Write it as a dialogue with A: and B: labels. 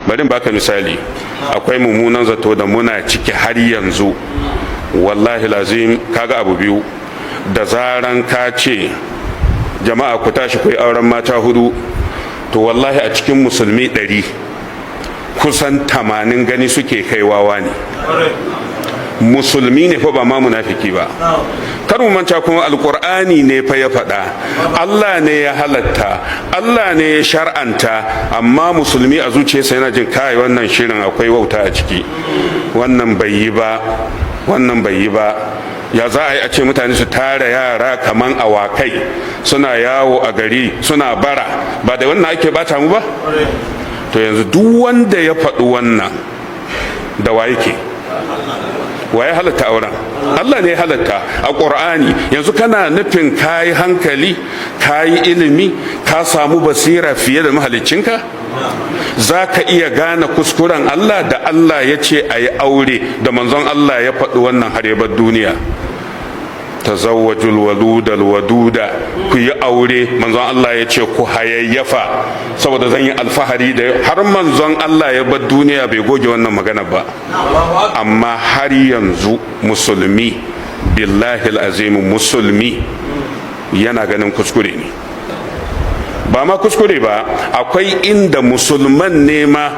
A: Bari in baka misali. Akwai mummunan zato da muna ciki har yanzu, wallahi lazim. Kaga abu biyu: da zaran ka ce, "Jama'a, ku tashi ku yi auren mata hudu," to wallahi a cikin musulmi 100, kusan 80 gani suke kai wawa ne. Musulmi ne fa, ba ma munafiki ba. Kar mu manta kuma, Alkur'ani ne fa ya faɗa, Allah ne ya halatta, Allah ne ya shar'anta. Amma musulmi a zuciyarsa yana jin, "Kai, wannan shirin akwai wauta a ciki, wannan bai yi ba, wannan bai yi ba. Ya za a yi a ce mutane su tara yara kaman awakai suna yawo a gari suna bara? Ba da wannan ake bata mu ba?" To yanzu duk wanda ya faɗi wannan, da wa yake? Wa ya halatta auren? Allah ne ya halatta a Ƙur'ani. Yanzu kana nufin kayi hankali, kayi ilimi, ka samu basira fiye da mahaliccinka? Za ka iya gane kuskuren Allah da Allah ya ce a yi aure, da manzon Allah ya faɗi wannan har ya bar duniya? "Tazawwajul waludal waduda," ku yi aure. Manzon Allah ya ce ku hayayyafa saboda zan yi alfahari da. Har manzon Allah ya bar duniya bai goge wannan magana ba. Amma har yanzu musulmi, billahi azim, musulmi yana ganin kuskure ne. Ba ma kuskure ba, akwai inda musulman ne ma